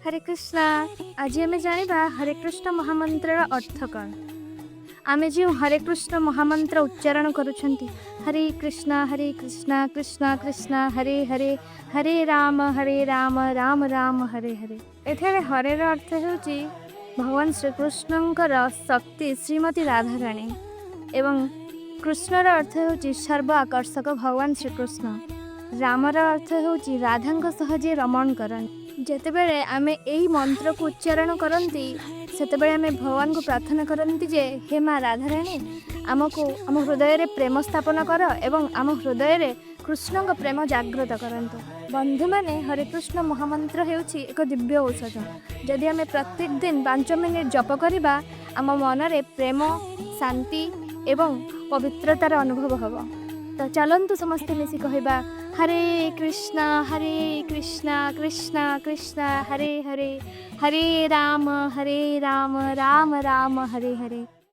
ହରେ କୃଷ୍ଣ। ଆଜି ଆମେ ଜାଣିବା ହରେ କୃଷ୍ଣ ମହାମନ୍ତ୍ରର ଅର୍ଥ କ'ଣ। ଆମେ ଯେଉଁ ହରେ କୃଷ୍ଣ ମହାମନ୍ତ୍ର ଉଚ୍ଚାରଣ କରୁଛନ୍ତି, ହରେ କୃଷ୍ଣ ହରେ କୃଷ୍ଣ କୃଷ୍ଣ କୃଷ୍ଣ ହରେ ହରେ, ହରେ ରାମ ହରେ ରାମ ରାମ ରାମ ହରେ ହରେ, ଏଠାରେ ହରେର ଅର୍ଥ ହେଉଛି ଭଗବାନ ଶ୍ରୀକୃଷ୍ଣଙ୍କର ଶକ୍ତି ଶ୍ରୀମତୀ ରାଧାରାଣୀ ଏବଂ କୃଷ୍ଣର ଅର୍ଥ ହେଉଛି ସର୍ବ ଆକର୍ଷକ ଭଗବାନ ଶ୍ରୀକୃଷ୍ଣ। ରାମର ଅର୍ଥ ହେଉଛି ରାଧାଙ୍କ ସହ ଯିଏ ରମଣ କରନ୍ତି। ଯେତେବେଳେ ଆମେ ଏହି ମନ୍ତ୍ରକୁ ଉଚ୍ଚାରଣ କରନ୍ତି, ସେତେବେଳେ ଆମେ ଭଗବାନଙ୍କୁ ପ୍ରାର୍ଥନା କରନ୍ତି ଯେ ହେ ମା ରାଧାରାଣୀ, ଆମକୁ ଆମ ହୃଦୟରେ ପ୍ରେମ ସ୍ଥାପନ କର ଏବଂ ଆମ ହୃଦୟରେ କୃଷ୍ଣଙ୍କ ପ୍ରେମ ଜାଗ୍ରତ କରନ୍ତୁ। ବନ୍ଧୁମାନେ, ହରେକୃଷ୍ଣ ମହାମନ୍ତ୍ର ହେଉଛି ଏକ ଦିବ୍ୟ ଔଷଧ। ଯଦି ଆମେ ପ୍ରତ୍ୟେକ ଦିନ 5 ମିନିଟ୍ ଜପ କରିବା, ଆମ ମନରେ ପ୍ରେମ, ଶାନ୍ତି ଏବଂ ପବିତ୍ରତାର ଅନୁଭବ ହେବ। ତ ଚାଲନ୍ତୁ ସମସ୍ତେ ମିଶି କହିବା, ହରେ କୃଷ୍ଣ ହରେ କୃଷ୍ଣ କୃଷ୍ଣ କୃଷ୍ଣ ହରେ ହରେ, ହରେ ରାମ ହରେ ରାମ ରାମ ରାମ ହରେ ହରେ।